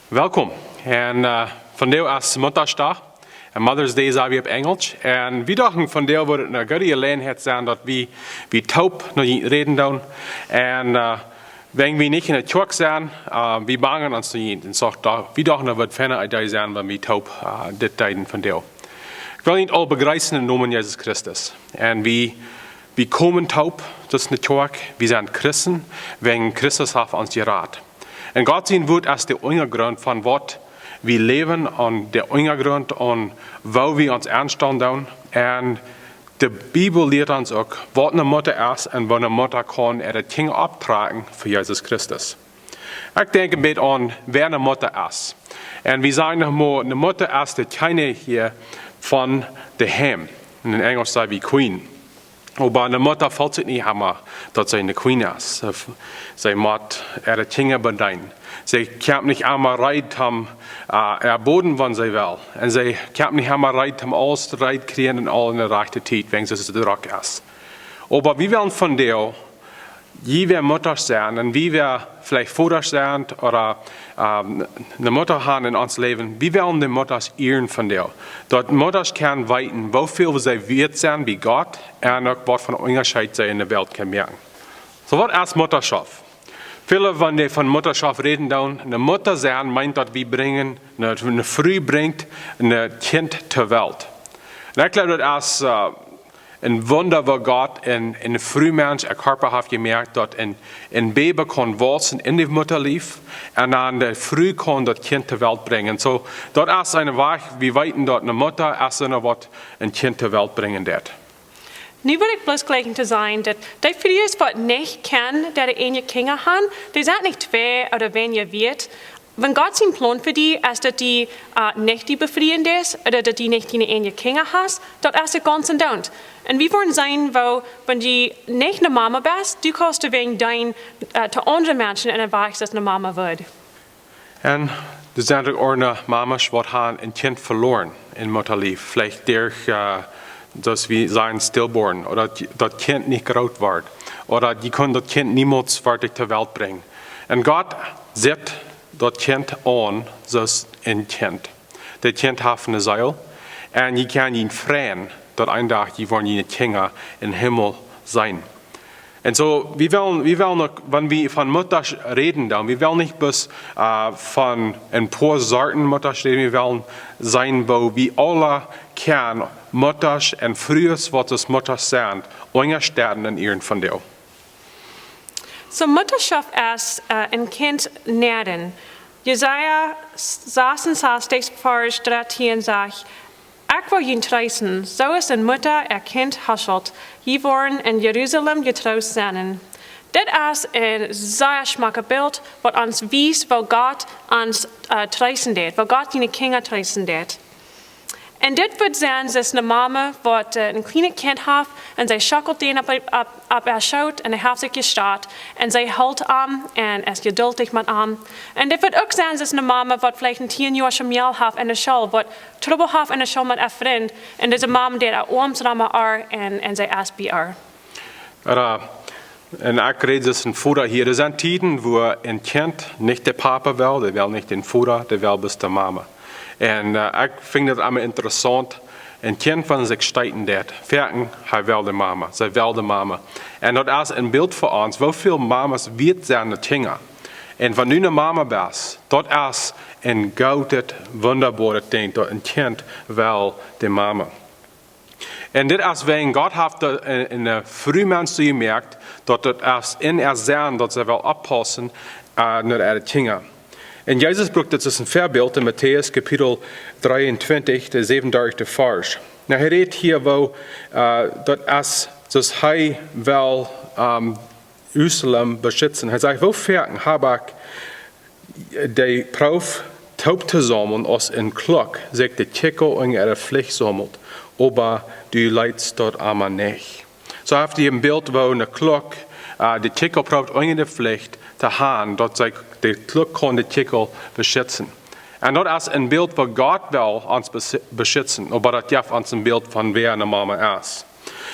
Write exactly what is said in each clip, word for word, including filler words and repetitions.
Welkom. En uh, vondoag es Muttasdach. En Mother's Day saj wie opp Enjlisch. En wie dochten vondoag wudd et eene goode Jeläajenheit sennen, daut wie, wie toop no junt räden doonen. En uh, wan wie nich enne Kjoakj sent, uh, wie bangen ons no junt. En soo, wie dochten, daut wudd eene feine Idee sennen, wan wie toop uh, dit deeden vondoag. Ekj well junt aul bejreessen em Nomen Jesus Christus. En wie, wie komen toop, daut es enne Kjoakj, wie sent Christen, wäajen Christus haft ons jerat. En Gott sien Wuat es de Unjagrunt von waut wie läwen, un de Unjagrunt aun woo wie ons aunstalen doonen. En de Bibel lieet ons uk, waut eene Mutta es un woo eene Mutta kaun äare Kjinja opptrakjen fa Jesus Christus. Ekj denkj een bät aun, wäa eene Mutta es. En wie sajen noch mol, eene Mutta es de Kjennich hia von de Heim. En Enjlisch saj wie queen. Oba eene Mutta feelt sikj nich emma, daut see eene queen es. See, see mott äare Kjinja bedeenen. See kjemt nich emma reed om uh, äa Boden, wan see well. En see kjemt nich emma reed om aules reed kjrieen en aul enne rajchte Tiet, wan see soo drock es. Oba wie wellen vondoag, jie wäa Muttasch sent, en wie wäa veleicht Vodasch sent, ooda um, eene Mutta han en ons Läwen, wie wellen de Muttasch ieren vondoag. Daut Muttasch kjennen weeten, woo väl see wieet sent bie Gott, en uk waut fa een Unjascheet see enne Welt kjennen moaken. Soo, waut es Muttaschoft? Väle, wan dee von Muttaschoft räden doonen, eene Mutta sennen meent, daut wie brinjen, eene, eene Fru brinjt een Kjint to Welt. En ekj jleew, daut es uh, een Wunda, waut Gott en, en Frumensch äa Kjarpa haft jemoakt, daut een, een Baby kaun wausen en de Muttalief, en dan de Fru kaun daut Kjint to Welt brinjen. Soo, daut es een Wajch, wie weeten, daut eene Mutta es eene, waut een Kjint to Welt brinjen deit. Nu well ekj bloos jlikj to sajen, daut dee Frues, waut nich kjennen, daut dee eenje Kjinja han, dee sent nich twei ooda weinja wieet. Wan Gott sien Plon fa die es, daut du uh, nich die befrieen deist, ooda daut du nich diene eenje Kjinja hast, daut es et gaunz un doont. En wie woaren seenen, woo, wan du nich eene Mama best, du kaust de Welt deenen uh, to aundre Menschen en een Wajch, soo aus eene Mama wudd. En doa sent uk Mamasch, waut han een Kjint veloaren en Muttalief. Veleicht derch, uh, daut wie sajen stillborn, ooda daut, daut Kjint nich groot woat, ooda dee kunnen daut Kjint niemols foadich to Welt brinjen. En Gott sitt daut Kjint aun, soo aus een Kjint. Daut Kjint haft eene Seel, en jie kjennen junt freien, daut een Dach jie woaren june Kjinja em Himmel seenen. En soo, wie wellen, wie wellen uk, wan wie von Muttasch räden, dan, wie wellen nich bloos uh, von een poa Sorten Muttasch räden, wie wellen seenen, woo wie aule kjennen Muttasch en Frues, waut aus Muttasch sent, unjastetten en ieren vondoag. Soo, Muttaschoft es uh, een Kjint näaren. Jesaja sasunsastich, Varsch dartieen sajcht: Ekj well junt treesten, soo aus eene Mutta äa Kjint huschelt. Jie woaren en Jerusalem jetroost sennen. Dit es een sea schmocket Bilt, waut ons wiest, woo Gott ons uh, treesten deit, woo Gott siene Kjinja treesten deit. En dit woat sennen, soo aus eene Mama, waut uh, een kjlienet Kjint haft, en see schuckelt dän opp, opp, opp äa Schoot, en hee haft sikj jestat, en see helt am, en es jeduldich met am. En dit woat uk sennen, soo aus eene Mama, waut veleicht een tieenjoaschet Mejal haft en de School, waut Trubbel haft en de School met äa Frint, en dise Mama deit äa Oarms rom äa, en, en see es bie äa. Ooda, en ekj räd aus een Voda hia. Doa sent Tieden, wua een Kjint nich de Papa well, dee well nich dän Voda, dee well bloos de Mama. En uh, ekj finj daut emma interessaunt, een Kjint, wan sikj steeten deit, foaken, hee well de Mama, see well de Mama. En daut es een Bilt fa ons, woo väl Mamas wieet sent de Kjinja. En wan du eene Mama best, daut es een goodet, wundaboaret Dinkj, daut een Kjint well de Mama. En dit es wäajen Gott haft de, en, en de Frumensch jemoakt, daut et es en äa Senn, daut see well oppaussen uh, no äare Kjinja. En Jesus brukt dit aus een Väabilt en Matäus Kapitel dreeuntwintich, de säwenundartichste Varsch. Nu, hee rät hia, woo uh, daut es, daut hee well um, Jerusalem beschitzen. Hee sajcht: Woo foaken hab ekj de Proow toop to saumlen, aus eene Kluck sikj de Kjikjel unja äare Flicht saumelt, oba du leetst daut emma nich. Soo haft hee een Bilt, woo eene Kluck uh, de Kjikjel prooft unja de Flicht to han, daut see de Kluck kaun de Kjikjel beschitzen. En daut es een Bilt, woo Gott well ons bes-, beschitzen, oba daut jeft ons een Bilt von wäa eene Mama es.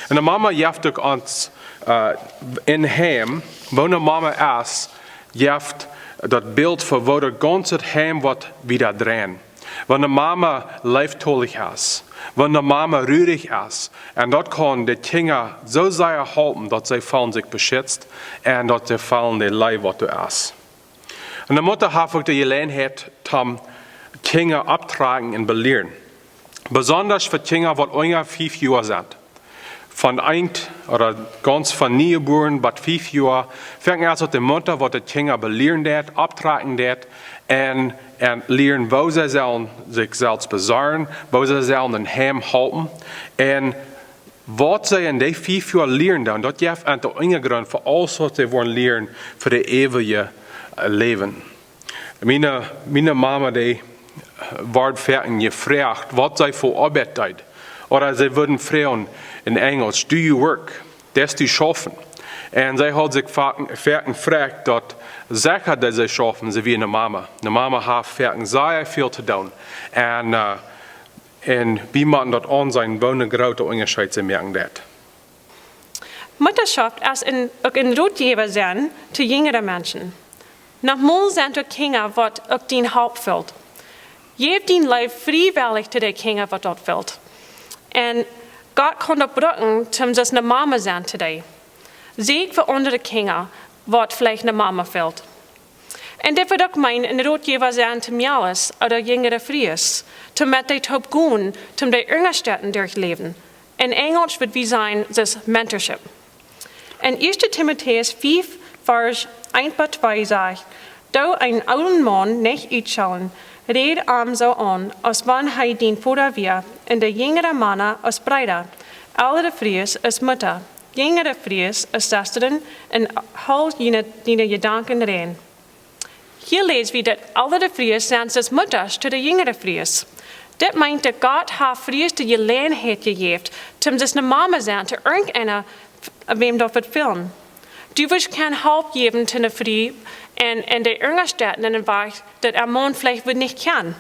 En eene Mama jeft uk ons uh, em Heim, woo eene Mama es, jeft daut Bilt fa woo daut gaunze Heim woat wieda dreien. Wan de Mama leeftolich es, wan de Mama ruhig es, un daut kaun de Kjinja soo sea halpen, daut see feelen sikj beschitzt un daut see feelen de Leew waut doa es. Un de Mutta haft uk de Jeläajenheit, toom Kjinja opptrakjen un belieren. Besondasch fa Kjinja waut unja fief Joa sent. Von eent ooda gaunz von niejebuaren bat fief Joa, fangt aun daut de Mutta waut de Kjinja belieren deit, opptrakjen deit un, un lieren woo see sellen sikj selfst besorjen, woo see sellen een Heim halpen. Un waut see en dee fief Joa lieren doonen, daut jeft aun de Unjagrunt fa aules waut see woaren lieren fa de eewje, äh, Läwen. Miene, miene Mama, dee woat foaken jefroacht, waut see fa Oabeit deed. Ooda see wudden froagen en Enjlisch, "Do you work?" Deist du schaufen? Un see haud sikj foaken, foaken jefroacht, daut secha daut see schaufen, see wia eene Mama. Eene Mama haft foaken sea väl to doonen. Un, äh, un wie motten daut aunseenen, woo een grooten Unjascheet see moaken deit. Muttaschoft es een, uk een Rotjäwa sennen to jinjre Menschen. Noch mol sent doa Kjinja waut uk dien Help fält. Jeff diene Leew friewellich to de Kjinja waut daut fält. Un Gott kaun daut brucken, toom soo aus eene Mama sennen to dee. Sieekj fa aundre Kjinja, waut veleicht eene Mama fält. Un dit wudd uk meenen een Rotjäwa sennen to Mejales ooda jinjre Frues, toom met dee toop gonen, toom dee unjastetten derch Läwen. En Enjlisch wudd wie sajen, daut es mentorship. En Ieeschte Timotäus fief, Varsch eent bat twee sajcht: "Doo eenen oolen Maun nich utschellen, räd am soo aun, aus wan hee dien Voda wia, un de jinjre Mana aus Breeda, elre Frues aus Mutta, jinjre Frues aus Sestren, un hool june, june Jedanken rein." Hia läs wie daut elre Frues sent aus Muttasch to de jinjre Frues. Dit meent daut Gott haft Frues de Jeläajenheit jejäft, toom soo aus eene Mama sennen to irjenteena, wäm daut woat fälen. Du woascht kjennen Help jäwen to eene Fru un, un dee unjastetten en een Wajch, daut äa Maun veleicht woat nich kjennen.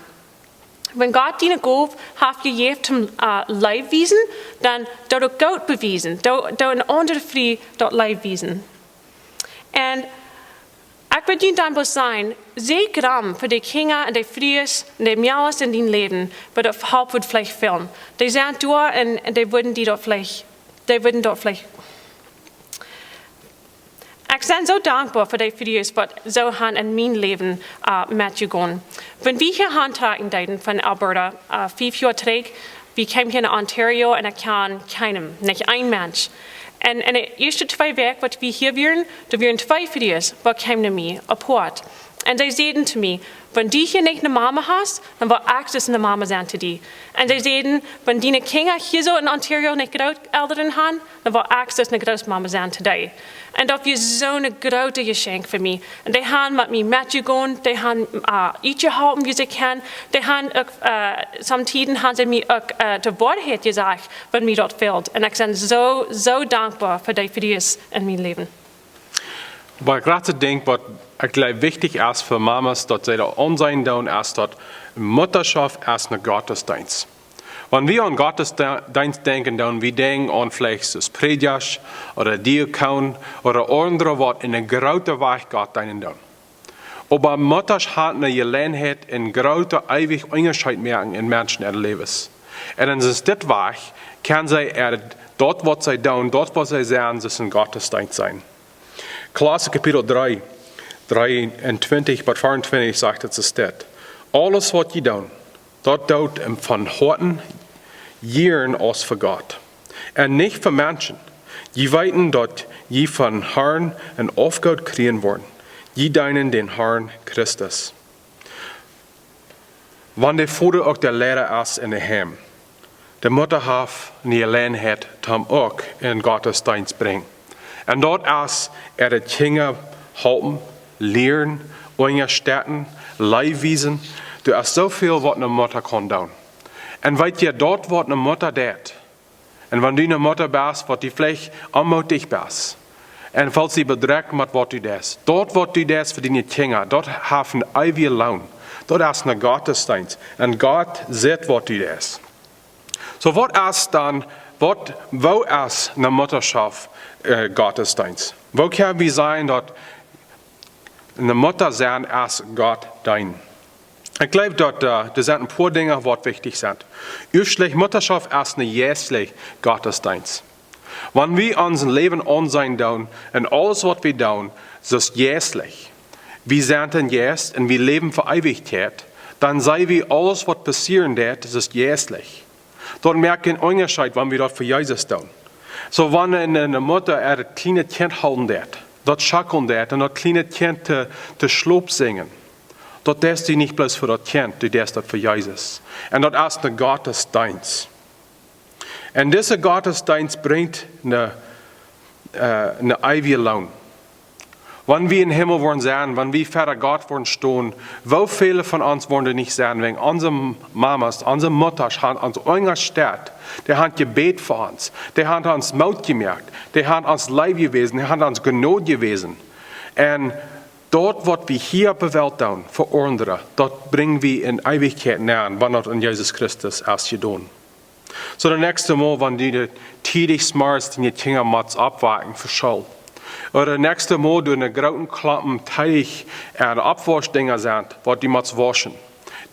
Wan Gott diene Gow haft jejäft toom, äh, Leew wiesen, dan doo daut uk goot bewiesen. Doo, doo eene aundre Fru daut Leew wiesen. Un ekj well junt dan bloos sajen, see kjrieen fa de Kjinja un de Frues un de Mejales en dien Läwen, waut daut Help wudd veleicht fälen. Dee sent doa un, un dee wudden die daut veleicht, dee wudden daut veleicht. Ekj sie soo dankboa fa de Frues waut soo han en mien Läwen, äh, metjegonen. Wan wie hia auntrakjen deeden von Alberta, äh, fief Joa trigj, wie kjeemen hia no Ontario un ekj kjand kjeenen, nich een Mensch. Un en de ieeschte twee Wäakj waut wie hia wieren, doa wieren twee Frues waut kjeemen no mie, aupoat. Un see säden to mie: "Wan du hia nich eene Mama hast, dan well ekj soo aus eene Mama sennen to die." Un see säden: "Wan diene Kjinja hia soo en Ontario nich Grootelren han, dan well ekj soo aus eene Grootmama sennen to die." Un daut wia soo een grootet Jeschenkj fa mie. Un dee han met mie metjegonen, dee han, äh, utjeholpen woo see kunnen. Dee han uk, äh, sometimes han see mie uk, äh, de Woarheit jesajcht, wan mie daut fält. Un ekj sie soo, soo dankboa fa de Frues en mien Läwen. Oba daut jratste Dinkj waut ekj jleew wichtich es fa Mamas, daut see daut aunseenen doonen, es daut Muttaschoft es een Gottesdeenst. Wan wie aun Gottesdeenst denkjen, dan wie denkjen aun veleicht aus Prädjasch ooda Diakon ooda aundre waut en een grooten Wajch Gott deenen doonen. Oba Muttasch han eene Jeläajenheit een grooten, eewjen Unjascheet moaken en Menschen äare Läwes. Un en dit Wajch kjennen see äa, daut waut see doonen, daut waut see sent, daut es een Gottesdeenst sennen. Kolossa Kapitel dree, dreeuntwintich bat veeauntwintich sajcht et soo: "Aules waut jie doonen, daut doot em von Hoaten jieren aus fa Gott, un nich fa Menschen. Jie weeten daut jie von Harn een Aufgoot kjrieen woaren. Jie deenen dän Harn Christus." Wan de Voda uk de Leida es en de Heim, de Mutta haft eene Jeläajenheit toom uk een Gottesdeenst brinjen. Un daut es äare Kjinja halpen, lieren, unjastetten, Leew wiesen. Doa es soo väl waut eene Mutta kaun doonen. Un weet jie, daut waut eene Mutta deit, un wan du eene Mutta best, waut du veleicht onmootich best, un feelst die bedrekjt met waut du deist, daut waut du deist fa diene Kjinja, daut haft een eewjen Loon. Daut es een Gottesdeenst. Un Gott sitt waut du deist. Soo, waut es dan, waut, woo es eene Muttaschoft, äh, Gottesdeenst? Woo kjenn wie sajen daut Ne Mutta sennen es Gott deenen. Ekj jleew daut doa sent een poa Dinja waut wichtich sent. Ieeschtlich, Muttaschoft es een jeistlicha Gottesdeenst. Wan wie onsen Läwen aunseenen doonen un aules waut wie doonen, soo es jeistlich, wie sent een Jeist un wie läwen fa Eewichkjeit, dan seenen wie aules waut passieren deit, soo es jeistlich. Daut moakt een Unjascheet, wan wie daut fa Jesus doonen. Soo wan eene, eene Mutta äa kjlienet Kjint hoolen deit, daut schakeln deit un daut kjliene Kjint to, to Schlop sinjen, daut deist du nich bloos fa daut Kjint, du deist daut fa Jesus. Un daut es een Gottesdeenst. Un dise Gottesdeenst brinjt een, een eewjen Loon. Wan wie em Himmel woaren sennen, wan wie ver Gott woaren stonen, woo väle von ons woaren doa nich sennen, wäajen onse Mamas, onse Muttasch haben ons unjastett, dee haben jebät fa ons, dee haben ons Moot jemoakt, dee haben ons leef jewast, dee haben ons Jnod jewast. Un daut waut wie hia opp de Welt doonen fa aundre, daut brinj wie en Eewichkjeit nenn, wan daut en Jesus Christus es jedonen. Soo daut näakjste Mol, wan du de tiedich zemorjes diene Kjinja motst oppwakjen fa School, ooda daut näakjste Mol du een grooten Klompen Teich un Oppwauschdinja sent, waut du motst wauschen,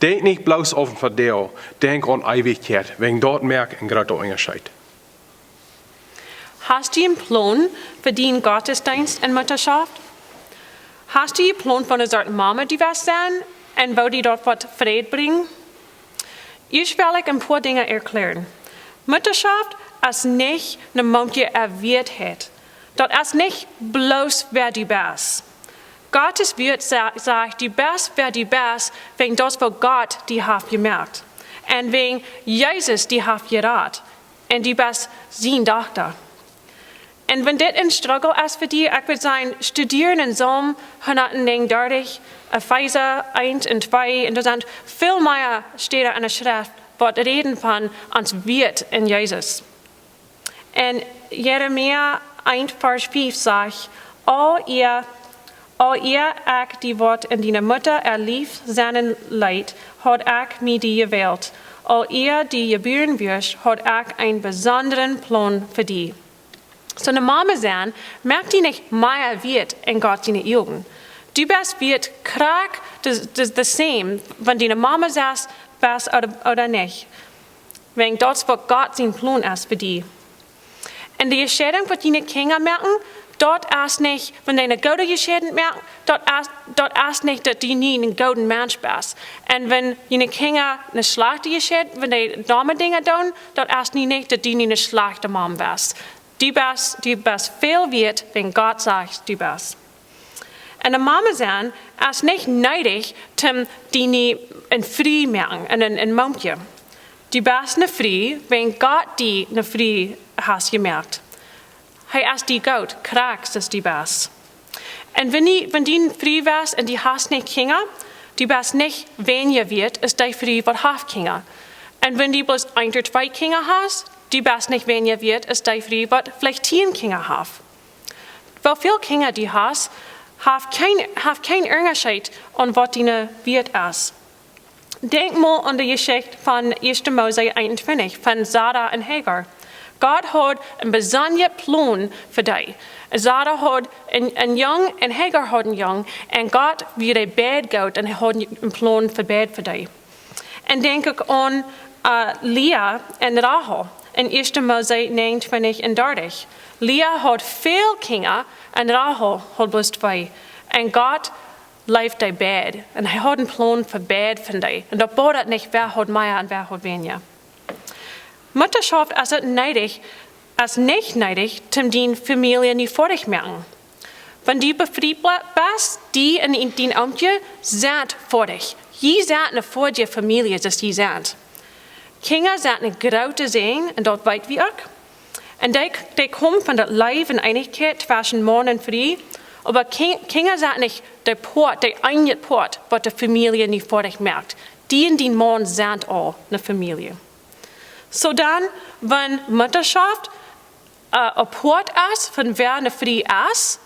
denkj nich bloos aun vondoag, denkj aun Eewichkjeit, wäajen daut moakt een grooten Unjascheet. Hast du een Plon fa dien Gottesdeenst un Muttaschoft? Hast du een Plon fa ne Sort Mama du west sennen un woo die daut woat Fräd brinjen? Ieescht well ekj een poa Dinja erkjläaren. Muttaschoft es nich een Mootje äa Wieet. Daut es nich bloos wäa du best. Gottes Wieet sa-, sajcht, du best wäa du best, wäajen daut es woo Gott die haft jemoakt. Un wäajen Jesus die haft jerat. Un du best siene Dochta. Un wan dit een Struggle es fa die, ekj wudd sajen, studia en Psalm hundat negenundartich, Efeesa eent un twee, un doa sent väl mea Städen en de Schreft, waut räden von ons Wieet en Jesus. Un Jeremia eent Varsch fief sajcht: "Aul ea, aul ea ekj die wort en diene Mutta äa Lief sennen leet, haud ekj mie die jewält. Aul ea du jebuaren wieescht, haud ekj een besondren Plon fa die." Soo ne Mama sennen moakt die nich mea wieet en Gott siene Uagen. Du best wieet krakjt de, de, de same, wan du ne Mama best ooda, ooda nich. Wäajen daut es waut Gott sien Plon es fa die. Un de Entscheidunk waut diene Kjinja moaken, daut es nich, wan dee ne goode Entscheidunk moaken, daut es, daut es nich daut du nu een gooda Mensch best. Un wan diene Kjinja ne schlajchte Entscheidunk, wan dee domme Dinja doonen, daut es nu nich daut du nu ne schlajchte Mama best. Du best, du best väl wieet, wan Gott sajcht du best. Un ne Mama sennen es nich needich toom die nu ne Fru moaken un een, een Moomkje. Du best ne Fru, wäajen Gott die ne Fru haft jemoakt. Hee es die goot, krakjt soo aus du best. Un wan du, wan du ne Fru best un du hast nich Kjinja, du best nich weinja wieet aus dee Fru waut haft Kjinja. Un wan du bloos eent ooda twee Kjinja hast, du best nich weinja wieet aus dee Fru waut veleicht tieen Kjinja haft. Woo väl Kjinja du hast, haft kjeen, haft kjeen Unjascheet aun waut dien Wieet es. Denkj mol aun de Jeschicht von ieeschte Mose eenuntwintich, von Sara un Hagar. Gott haud een besondren Plon fa dee. Sara haud een, een Jung un Hagar haud een Jung. Un Gott wia dee beid goot un hee haud een Plon fa beid fa dee. Un denkj uk aun, äh, Lea un Rachel en ieeschte Mose näajenuntwintich un dartich. Lea haud väl Kjinja un Rachel haud bloos twee. Un Gott leeft dee beid. Un hee haud een Plon fa beid von dee. Un daut bodat nich, wäa haud mea un wäa haud weinja. Muttaschoft es et needich, es nich needich, toom diene Famielje nu foadich moaken. Wan du befriet best, du un dien Oomkje sent foadich. Jie sent ne foadje Famielje, soo aus jie sent. Kjinja sent een groota Säajen, un daut weet wie uk. Un dee, dee komen von daut Läwen un Eenichkjeit tweschen Maun un Fru. Oba Kj-, Kjinja sent nich de Poat, de eenje Poat, waut de Famielje nu foadich moakt. Du un dien Maun sent aul ne Famielje. Soo dan, wan Muttaschoft, äh, apoat es von wäa ne Fru es,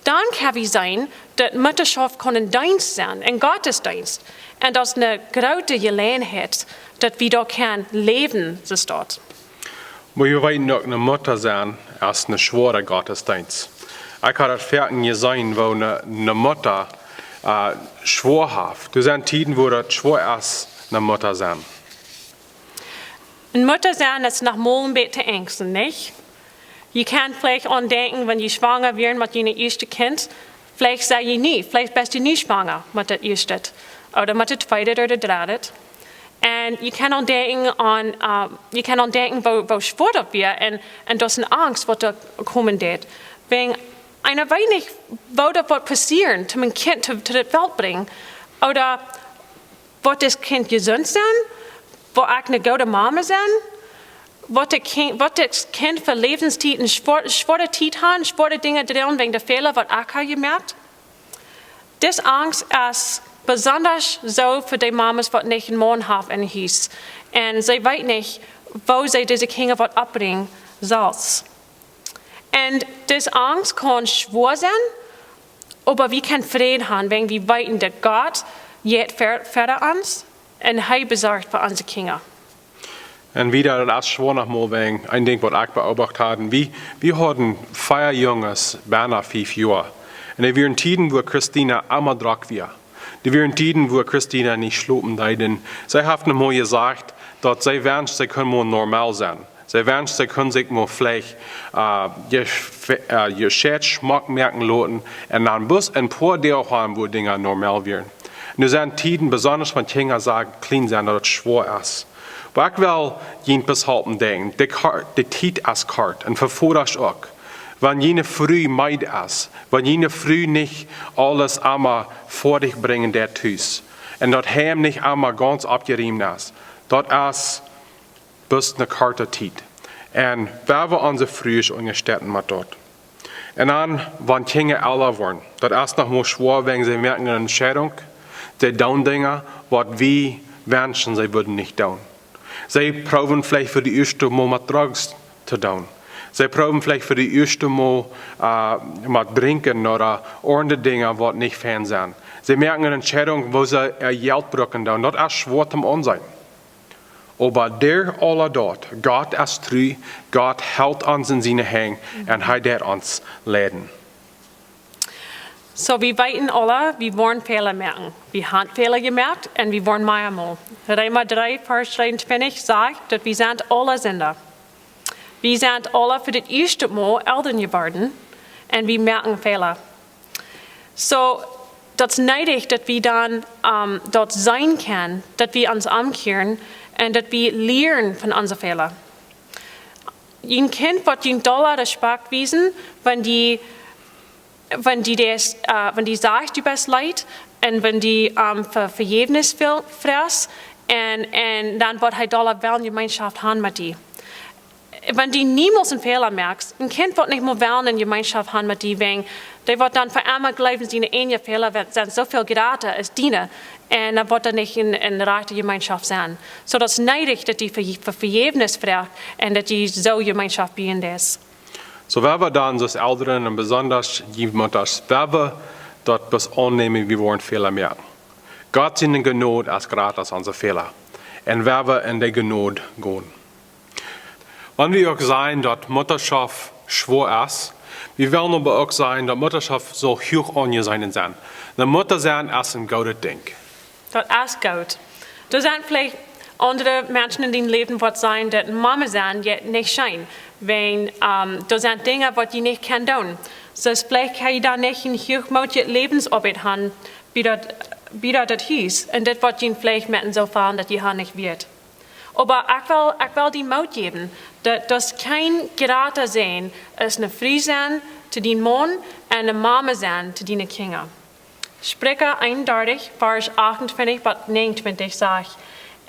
dan kjenn wie seenen daut Muttaschoft kaun een Deenst sennen, een Gottesdeenst. Un daut es ne groote Jeläajenheit daut wie doa kjennen läwen, soo aus daut. Oba wie weeten uk, ne Mutta sennen es een schwoara Gottesdeenst. Ekj hab daut foaken jeseenen, woo ne, ne Mutta Äh, schwoa haft. Doa sent Tieden, wua daut schwoa es, ne Mutta sennen. Een Mutta sennen es noch mol een bät to angsten, nich? Jie kjennen veleicht aun denkjen, wan jie schwanga wieren met june ieeschte Kjint, veleicht sent jie nu, veleicht best du nu schwanga met daut ieeschte, ooda met daut tweede ooda daut dredde. Un jie kjennen aun denkjen aun, äh, jie kjennen aun denkjen, woo, woo schwoa daut wia un, un daut es een Angst, waut doa komen deed. Wäajen eena weet nich, woo daut woat passieren, to mien Kjint to, to de Welt brinjen. Ooda woat dit Kjint jesunt sennen? Woa ekj ne goode Mame sennen? Woat dit Kjint, woat dit Kjint fa Läwenstiet ne schwoa-, schwoare Tiet haben, schwoare Dinja droagen wäajen de Fäla, waut ekj hab jemoakt? Dise Angst es besondasch soo fa dee Mames, waut nich een Maun haben em Hus. Un see weet nich, woo see dise Kjinja woat oppbrinjen, selfst. Un dise Angst kaun schwoa sennen, oba wie kjennen Fräd haben, wäajen wie weeten, daut Gott jeit ver-, ver ons un hee besorcht fa onse Kjinja. Un wieda, daut es schwoa noch mol wäajen een Dinkj, waut ekj beobacht hab. Wie, wie hauden vea Junges, bennen fief Joa. Un doa wieren Tieden, wua Christina emma drock wia. Doa wieren Tieden, wua Christina nich schlopen deed. Un see haft noch mol jesajcht, daut see wenscht, see kunn mol normal sennen. See wenscht, see kunn sikj mol veleicht, äh, je, äh, je Schätz schmock moaken loten. Un dan bloos een poa Doag haben, wua Dinja normal wieren. Nu sent Tieden, besondasch wan Kjinja soo kjlien sent, daut et schwoa es. Oba ekj well junt bloos halpen denkjen, de Kar-, de Tiet es kort un fa Vodasch uk. Wan june Fru meed es, wan june Fru nich aules emma foadich brinjen deit tus, un daut Heim nich emma gaunz oppjerieemt es, daut es bloos ne korte Tiet. Un wie wellen onse Frues unjastetten met daut. Un dan, wan Kjinja ella woaren, daut es noch mol schwoa, wäajen see moaken ne Entscheidunk, see doonen Dinja, waut wie wenschen, see wudden nich doonen. See proowen veleicht fa de ieeschte Mol met Drugs to doonen. See proowen veleicht fa de ieeschte Mol, äh, met drinkjen ooda aundre Dinja, waut nich fein sent. See moaken ne Entscheidunk, woo see äa Jelt brucken doonen. Daut es schwoa toom aunseenen. Oba derch aul daut, Gott es tru, Gott helt ons en siene Henj un hee deit ons leiden. Soo, wie weeten aule, wie woaren Fäla moaken. Wie haben Fäla jemoakt un wie woaren mea mol. Reema dree, Varsch dreeuntwintich sajcht, daut wie sent aule Sinda. Wie sent aule fa daut ieeschte Mol Elren jeworden un wie moaken Fäla. Soo, daut es needich, daut wie dan, ähm, daut seenen kjennen, daut wie ons omkjieren un daut wie lieren von onse Fäla. Een Kjint woat die dolla Respekt wiesen, wan dee, wan dee daut, äh, wan dee sajcht, du best leet, un wan dee, ähm, ver-, Vejäwnis froagst, un, un dan woat hee dolla wellen Jemeenschoft haben met die. Wan du niemols een Fäla moakst, een Kjint woat nich mea wellen ne Jemeenschoft haben met die, wäajen dee woat dan fa emma jleewen, siene ieejne Fäla sent soo väl jrata aus diene. Un dan woat doa nich ne, ne rajchte Jemeenschoft sennen. Soo, daut es needich, daut dee ver-, ver-, Vejäwnis froagt un daut dee soo Jemeenschoft biejen deit. Soo, wan wie dan aus Elren un besondasch jie Muttasch, wan wie daut bloos aunnämen, wie woaren Fäla moaken. Gott siene Jnod es jrata aus onse Fäla. Un wan wie en dee Jnod gonen. Wan wie uk seenen, daut Muttaschoft schwoa es, wie wellen oba uk seenen, daut Muttaschoft saul huach aunjeseenen sennen. Ne Mutta sennen es een goodet Dinkj. Daut es goot. Doa sent veleicht aundre Menschen en dien Läwen, waut sajen, daut Mame sennen jeit nich scheen. Wäajen, ähm, doa sent Dinja, waut jie nich kjennen doonen. Soo veleicht kjenn jie dan nich ne huachmootje Läwensoabeit haben, bie daut, bie daut Hus. Un daut woat jie veleicht motten soo faulen, daut jie han nich wieet. Oba ekj well, ekj well die Moot jäwen, daut, daut kjeen jrata Säajen es, ne Fru sennen to dien Maun un ne Mame sennen to diene Kjinja. Spricha eenundartich, Varsch achtuntwintich bat näajenuntwintich sajcht: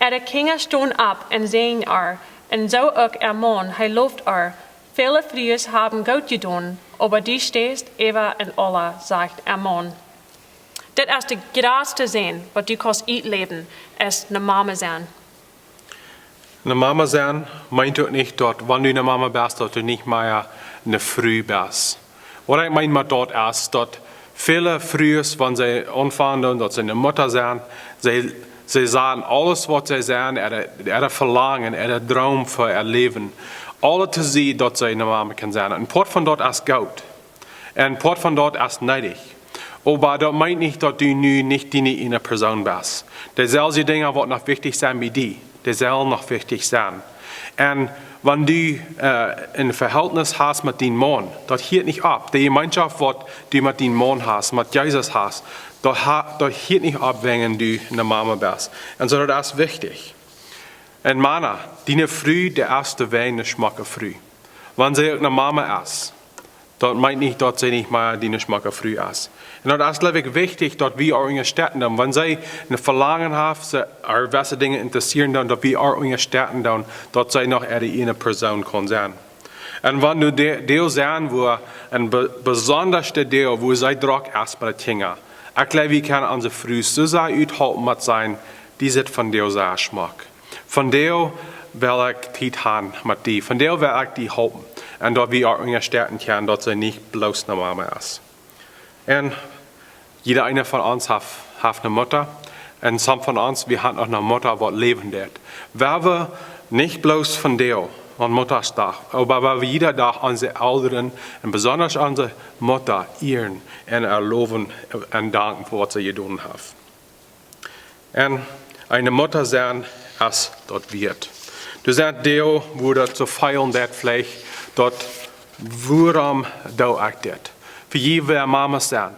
Äare Kjinja stonen opp un säajnen äa, un soo uk äa Maun, hee loft äa. Väle Frues haben goot jedonen, oba du steist äwa an aula, sajcht äa Maun. Dit es de jratste Säajen, waut du kaust utläwen, es ne Mame sennen. Ne Mame sennen meent uk nich, daut wan du ne Mame best, daut du nich mea ne Fru best. Waut ekj meen met daut es, daut väle Frues, wan see aunfangen, daut see ne Mutta sennen, see, see sajen aules, waut see sennen, äare, äare Velangen, äare Droom fa äa Läwen, aules to sennen, daut see ne Mame kjennen sennen. Un Poat von daut es goot. Un Poat von daut es needich. Oba daut meent nich, daut du nu nich diene ieejne Persoon best. Deeselwje Dinja, waut noch wichtich sent bie die, dee sellen noch wichtich sennen. Un wan du äh, een Vehältnis hast met dien Maun, daut hieet nich opp. De Jemeenschoft, waut du met dien Maun hast, met Jesus hast, daut, ha, daut hieet nich opp, wan du ne Mama best. Un soo, daut es wichtich. Un Mana, diene Fru, dee es de wäajen ne schmocke Fru. Wan see uk ne Mama es, daut meent nich, daut see nich mea diene schmocke Fru es. Un daut es, jleew ekj, wichtich, daut wie äa unjastetten doonen. Wan see een Velangen haft, see, äa jewesse Dinja interessieren doonen, daut wie äa unjastetten doonen, daut see noch äare ieejne Persoon kaun sennen. Un wan du de-, Deel sennen, wua een be-, besonda Deel, wua see drock es bie de Kjinja. Ekj jleew, wie kjennen onse Frues soo sea uthalpen met sennen, dee sitt vondoag sea schmock. Vondoag well ekj Tiet haben met die. Vondoag well ekj die halpen. Un daut wie äa unjastetten kjennen, daut see nich bloos ne Mama es. Un jieda eena von ons haft, haft ne Mutta. Un some von ons, wie haben uk ne Mutta, waut läwen deit. Wie haben nich bloos vondoag aun Muttasdach, oba wie haben jieda Dach onse Elren un besonda onse Mutta ieren un äa lowen un danken fa waut see jedonen haft. Un eene Mutta sennen es daut wieet. Doa sent Deel, wua daut soo feelen deit veleicht, daut, wuarom doo ekj dit? Fa jie, waut Mamas sent,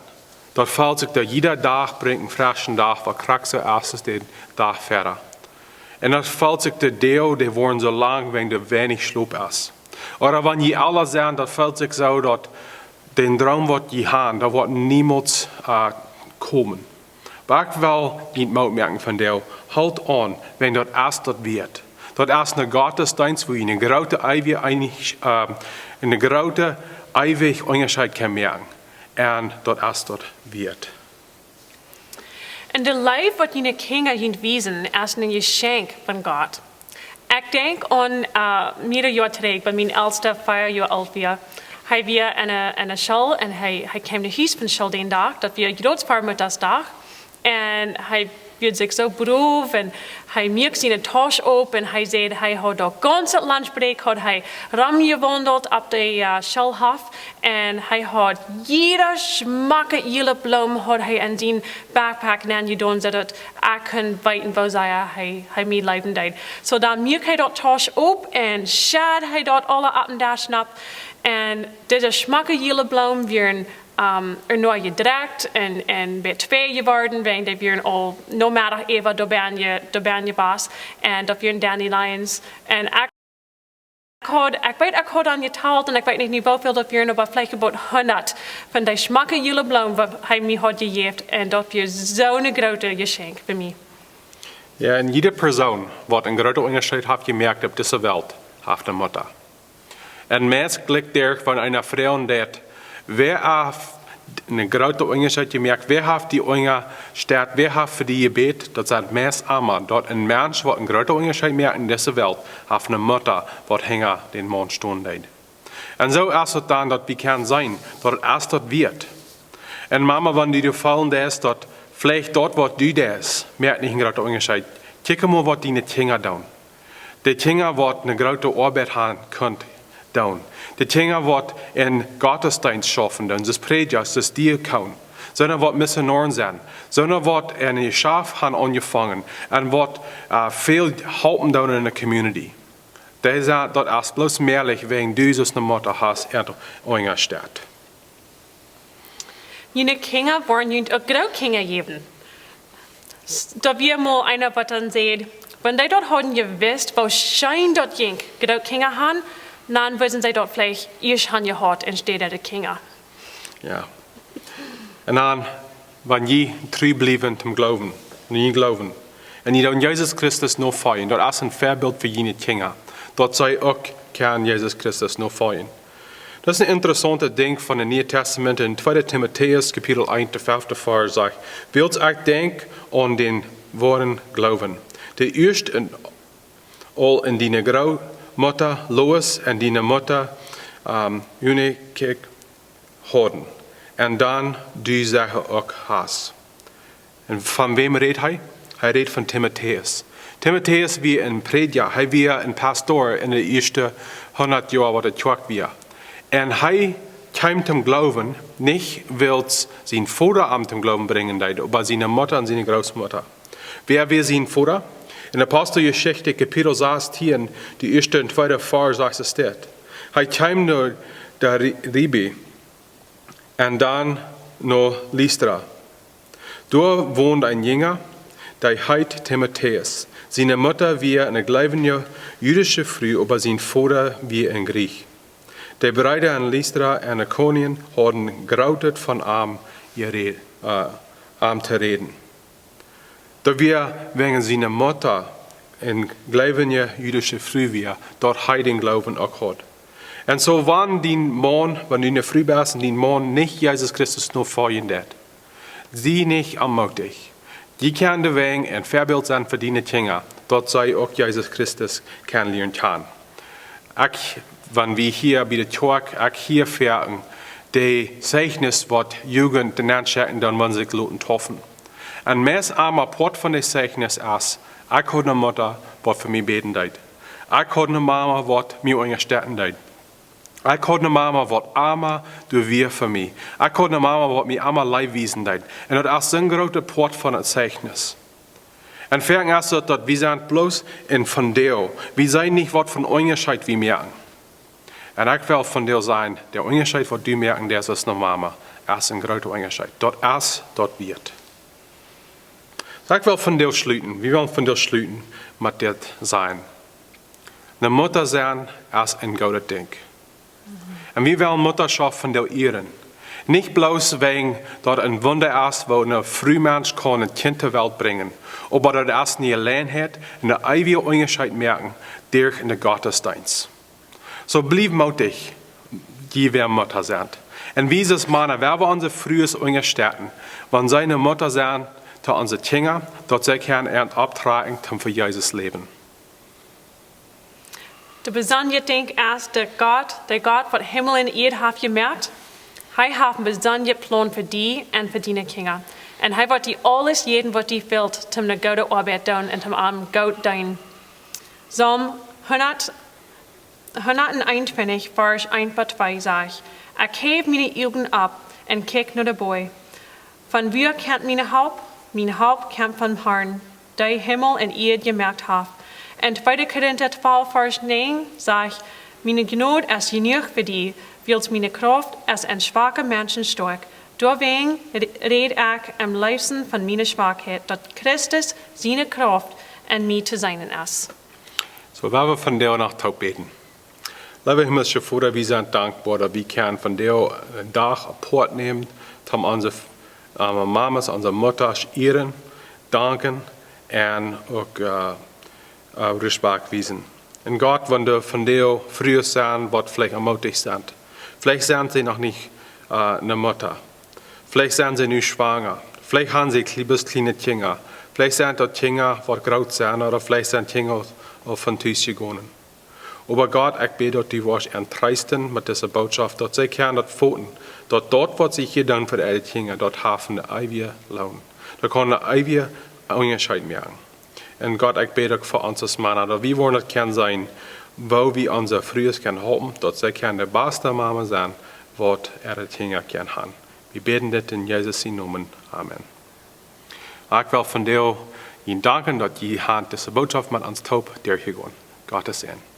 daut felt sikj, daut jieda Dach brinjt eenen freschen Dach, waut krakjt soo es aus dän Dach verhäa. Un daut felt sikj, de Doag, dee woaren soo lang, wan doa weinich Schlop es. Ooda wan jie ella sent, daut felt sikj soo, daut dän Droom, waut jie haben, daut woat niemols äh, komen. Oba ekj well junt Moot moaken vondoag. Hoolt aun, wan daut es daut wieet. Daut es een Gottesdeenst, wua jie een grooten eewjen, äh, een grooten eewjen Unjascheet kjennen moaken. Un daut es daut wieet. Un de Leew, waut june Kjinja junt wiesen, es een Jeschenkj von Gott. Ekj denkj aun äh, mea Joa trigj, wan mien Elsta vea Joa oolt wia. Hee wia enne, enne School un hee, hee kjeem no Hus von School dän Dach, daut wia jrod ver Muttasdach. Un hee wia sikj soo brow un hee muak siene Tausch op un hee säd, hee haud daut gaunze Lunchbreak, haud hee romjewaundelt opp de äh, Schoolhoff. Un hee haud jieda schmocke jiele Bloom haud hee en sien backpack nenjedonen, soo daut ekj kunn weeten, woo sea hee, hee mie leewen deed. Soo dan muak hee daut Tausch op un schad hee daut aula opp dän Desch nopp. Un dise schmocke jiele Bloom wieren ähm, ea noch jedreit un, un bie twee jeworden, wan dee wieren aul Nomeddach äwa doa benn je-, doa benn jewast. Un daut wieren Dandelions. Un ekj haud, ekj weet, ekj haud aun jetalt un ekj weet nich nu woo väl daut wieren, oba veleicht about hundat von dee schmocke jiele Bloom, waut hee mie haud jejäft. Un daut wia soo een grootet Jeschenkj fa mie. Jo, un jiede Persoon, waut een grooten Unjascheet haft jemoakt opp dise Welt, haft ne Mutta. Un meist jlikj daut, wan eena froagen deit, wäa haft een grooten Unjascheet jemoakt, wäa haft die unjastett, wäa haft fa die jebät, daut sajcht meist emma, daut een Mensch, waut een grooten Unjascheet moakt en dise Welt, haft ne Mutta, waut hinja dän Maun stonen deed. Un soo es daut dan, daut wie kjennen seenen, daut et es daut wieet. Un Mama, wan du die froagen deist, daut veleicht daut, waut du deist, moakt nich een grooten Unjascheet. Kjikj mol, waut diene Kjinja doonen. De Kjinja, waut ne groote Oabeit haben kunnen doonen. De Kjinja, waut en Gottesdeenst schaufen doonen, soo aus Prädja, soo aus Diakon. Soone, waut Missionoaren sent. Soone, waut en Jeschaft haben aunjefongen. Un waut äh, väl halpen doonen en de community. Dee sent, daut es bloos mäajlich, wan du soo ne Mutta hast, en unjastett. June Kjinja woaren junt uk Grootkjinja jäwen. S-, doa wia mol eena, waut dan säd, wan dee daut hauden jewist, woo scheen daut jinkj, Grootkjinja han, dan wudden see daut veleicht ieescht han jehaut, enne Städ de Kjinja. Jo. Un dan, wan jie tru bliewen toom Gloowen, un jie gloowen, un jie doonen Jesus Christus nofoljen, daut es een Väabilt fa june Kjinja, daut see uk kjennen Jesus Christus nofoljen. Daut es een interessauntet Dinkj von daut Niee Tastament en tweeda Timotäus, Kapitel eent, de fefte Varsch sajcht: Wiels ekj denkj aun dän woaren Gloowen, dee ieescht en, aul en diene Grootmutta Lois un diene Mutta ähm, Eunike hauden, un dan du secha uk hast. Un von wäm rät hee? Hee rät von Timotäus. Timotäus wia een Prädja, hee wia een Pastor en de ieeschte hundat Joa, waut de Kjoakj wia. Un hee kjeem toom Gloowen, nich wiels sien Voda am toom Gloowen brinjen deed, oba siene Mutta un siene Grootmutta. Wäa wia sien Voda? En Aposteljeschicht Kapitel sastieen, de ieeschte un tweede Varsch, sajcht et dit: Hee kjeem no Derbe un dan no Listra. Doa wond een Jinja, dee heet Timotäus. Siene Mutta wia eene jleewende jüdische Fru, oba sien Voda wia een Griech. De Breeda en Listra un Ikonien hauden grootet von am jerät, äh, am to räden. Daut wia wäajen siene Mutta eene jleewende jüdische Fru wia, daut hee dän Gloowen uk haud. Un soo, wan dien Maun, wan du eene Fru best un dien Maun nich Jesus Christus nofoljen deit, sie nich onmootich. Dee kaun de Wajch un Väabilt sennen fa diene Kjinja, daut see uk Jesus Christus kjennen lieren kjanen. Ekj, wan wie hia bie de Kjoakj, ekj hia foaken daut Zeichnis, waut Jugend de Menschen schekjen, dan wan see sikj loten deepen. Un meist emma Poat von daut Zeichnis es: Ekj haud eene Mutta, waut fa mie bäden deed. Ekj haud eene Mama, waut mie unjastetten deed. Ekj haud eene Mama, waut emma doa wia fa mie. Ekj haud eene Mama, waut mie emma Leew wiesen deed. Un daut es een groota Poat von daut Zeichnis. Un foaken es daut, daut wie sent bloos een Fundeo. Wie seenen nich, waut fa een Unjascheet wie moaken. Un ekj well vondoag sajen, de Unjascheet, waut du moaken deist aus eene Mama, es een groota Unjascheet. Daut es daut wieet. Soo, ekj well vondoag schluten. Wie wellen vondoag schluten met dit sajen: Eene Mutta sennen es een goodet Dinkj. Un wie wellen Muttaschoft vondoag ieren. Nich bloos wäajen daut een Wunda es, woo een Frumensch kaun een Kjint to Welt brinjen, oba daut es eene Jeläajenheit, een eewja Unjascheet moaken derch dän Gottesdeenst. Soo, bliew mootich, jie, wäa Mutta sent. Un wie aus Mana, wie wellen onse Frues unjastetten, wan see eene Mutta sent to onse Kjinja, daut see kjennen an opptrakjen, om fa Jesus läwen. De besondre Dinkj es, daut Gott, de Gott, waut Himmel un Ieed haft jemoakt, hee haft een besondren Plon fa die un fa diene Kjinja. Un hee woat die aules jäwen, waut die fält, om eene goode Oabeit doonen un om am goot deenen. Psalm hundat, hundat un eenuntwintich, Varsch eent bat twee sajcht: Ekj häw miene Uagen opp un kjikj no de Boajch. Von wua kjemt miene Help? Miene Help kjemt vom Harn, dee Himmel un Ieed jemoakt haft. Un tweede Korinta twalf, Varsch näajen sajcht: Miene Jnod es jenuach fa die, wiels miene Krauft es en schwake Menschen stoakj. Doawäajen re-, räd ekj aum leefsten von miene Schwakheit, daut Christus siene Krauft en mie to seenen es. Soo, wie wellen vondoag noch toop bäden. Leewa himmlischa Voda, wie sent dankboa, daut wie kjennen vondoag een Dach apoat nämen, om onse, äh, Mamas, onse Muttasch ieren, danken un uk, äh, äh, Respekt wiesen. Un Gott, wan doa vondoag Frues sent, waut veleicht onmootich sent. Veleicht sent see noch nich, äh, eene Mutta. Veleicht sent see nu schwanga. Veleicht haben see kle-, bloos kjliene Kjinja. Veleicht sent daut Kjinja, waut groot sent, ooda veleicht sent Kjinja aul, aul von Tus jegonen. Oba Gott, ekj bäd, daut du woascht an treesten met dise Bootschoft, daut see kjennen daut foten, daut daut, waut see hia doonen fa äare Kjinja, daut haft een eewjen Loon. Daut kaun een eewjen Unjascheet moaken. Un Gott, ekj bäd uk fa ons aus Mana, daut wie woaren daut kjennen seenen, woo wie onse Frues kjennen halpen, daut see kjennen de baste Mama sennen, waut äare Kjinja kjennen haben. Wie bäden dit en Jesus sienen Nomen. Amen. Ekj well vondoag junt danken, daut jie haben dise Bootschoft met ons toop derchjegonen. Gottes Säajen.